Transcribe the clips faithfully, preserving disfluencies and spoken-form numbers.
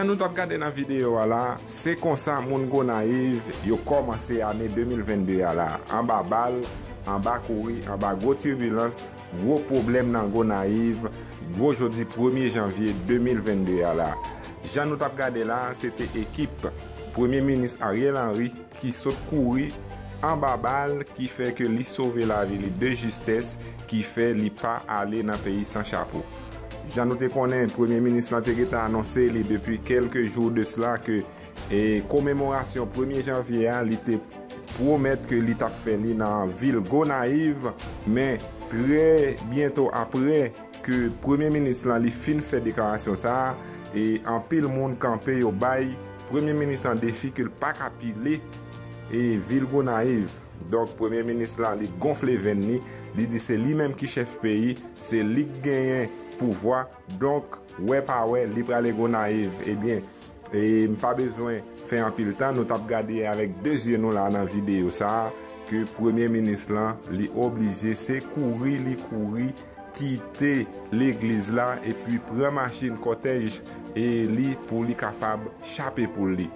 Jan nou t ap gade nan videyo a la, se konsa moun Gonayiv yo kòmanse ane de mil vennde a la, anba bal, anba kouri, anba gwo tibilans, gwo pwoblèm nan Gonayiv, gwo jodi premye janvye de mil vennde a la. Jan nou t ap gade la, se te ekip Premye Minis Ariel Henry ki sot kouri anba bal, ki fè ke li sove lavi li de jistès, ki fè li pa ale nan peyi san chapo. Jan nou te konnen, Premye Minis lan te gentan anonse li depi kèlke jou de sla ke, e, komemorasyon premye janvye a, li te pwomèt ke li t ap fè li nan vil Gonayiv, men trè byento apre ke Premye Minis lan li fin fè deklarasyon sa a, e anpil moun kanpe yo bay Premye Minis lan defi ke l pa ka pile, e, vil Gonayiv. Donk, Premye Minis lan li gonfle venn li, li di se li menm ki chèf peyi, se li k genyen pouvwa, donk, wè pa wè, li prale Gonayiv. Ebyen, e m pa bezwen fè anpil tan, nou t ap gade avèk de zye nou la nan videyo sa a, ke Premye Minis lan, li oblije, se kouri li kouri, kite legliz la, epi pran machin kòtèj e li pou li kapab chape poul li.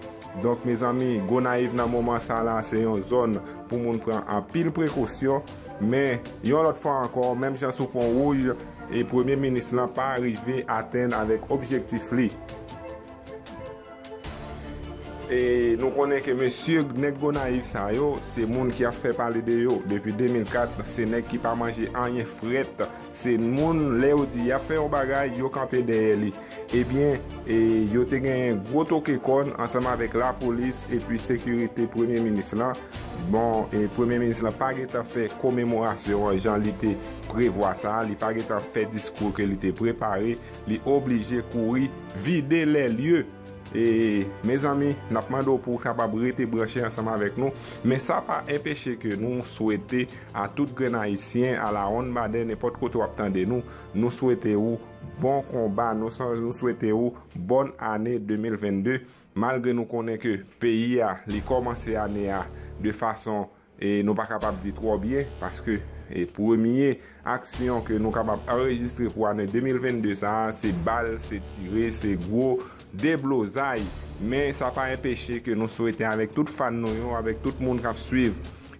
Donk, mezanmi, Gonayiv nan moman sa la, se yon zòn pou moun pran anpil prekosyon, men yon lòt fwa ankò, menm jan sou Pon Wouj, e Premye Minis lan pa rive atenn avèk objektif li. E nou konnen ke mesye nèg Gonayiv sa yo, se moun ki ap fè pale de yo depi de mil kat, se nèg ki pa manje anyen frèt, se moun, lè yo di y ap fè yon bagay, yo kanpe dèyè li. Ebyen, e, yo te genyen gwo toke kòn ansanm avèk lapolis epi sekirite Premye Minis lan. Bon, e, Premye Minis lan pa gentan fè komemorasyon an jan li te prevwa sa, li pa gentan fè diskou ke li te prepare, li oblije kouri vide lè lye. E, mezanmi, n ap mande w pou w kapab rete branche ansanm avèk nou. Men sa pa enpeche ke nou swete a tout grenn Ayisyen, a la wonn badè, nenpòt kote w ap tande nou, nou swete w bon konba, nou sa-, nou swete w bòn ane de mil vennde. Malgre nou konnen ke peyi a, li kòmanse ane a de fason, e nou pa kapab di twò byen, paske, e premye aksyon ke nou kapab anrejistre pou ane de mil vennde sa a, se bal, se tire, se gwo deblozay. Men sa pa enpeche ke nou swete avèk tout fan nou yo, avèk tout moun k ap swiv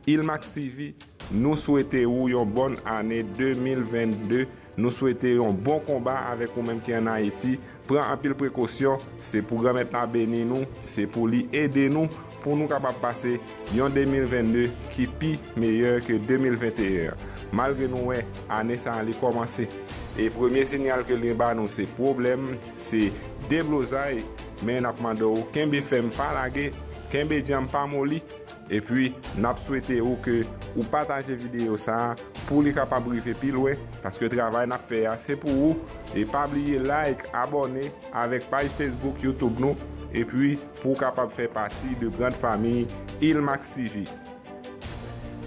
Ilmax T V, nou swete ou yon bòn ane de mil vennde. Nou swete yon bon konba avèk ou menm ki ann Ayiti. Pran anpil prekosyon, se pou Granmèt la beni nou, se pou li ede nou, pou nou kapab pase yon de mil vennde ki pi meyè ke de mil venteyen an. Malgre nou wè ane sa a li kòmanse, e premye sinyal ke li ba nou se pwoblèm, se deblozay, men n ap mande w kenbe fèm, pa lage, kenbe djanm, pa moli. Epi, n ap swete ou ke ou pataje videyo sa a pou li kapab rive pi lwen, paske travay n ap fè a se pou ou. E pa bliye like, abòne avèk paj Facebook, YouTube nou, epi pou w kapab fè pati de grand famiy Ilmax T V.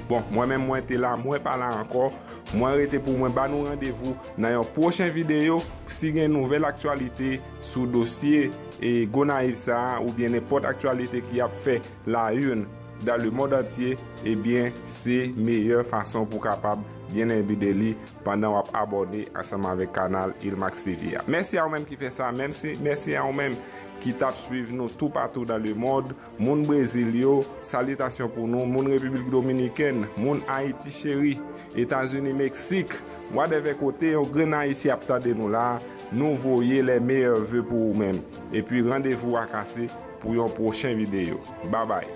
Bon, mwen menm mwen te la, mwen pa la ankò. Mwen rete pou mwen ba nou randevou nan yon pwochen videyo. Si gen nouvèl aktyalite sou dosye e Gonayiv sa a, oubyen nenpòt aktyalite ki ap fè la une dans le monde entier, ebyen, se meyè fason pou kapab byen enbi de li pandan w ap abòne ansanm avèk kanal Ilmax T V a. Mèsi a ou menm ki fè sa, menm si, mèsi a ou menm ki t ap swiv nou toupatou dans le monde. Moun Brezil yo, salitasyon pou nou. Moun Repiblik Dominikèn, moun Ayiti cheri, Etazini, Meksik, whatever kote yon grenn Ayisyen ap tande nou la, nou voye les meilleurs vœux pou ou menm. Epi randevou a kase pou yon pwochen videyo. Babay.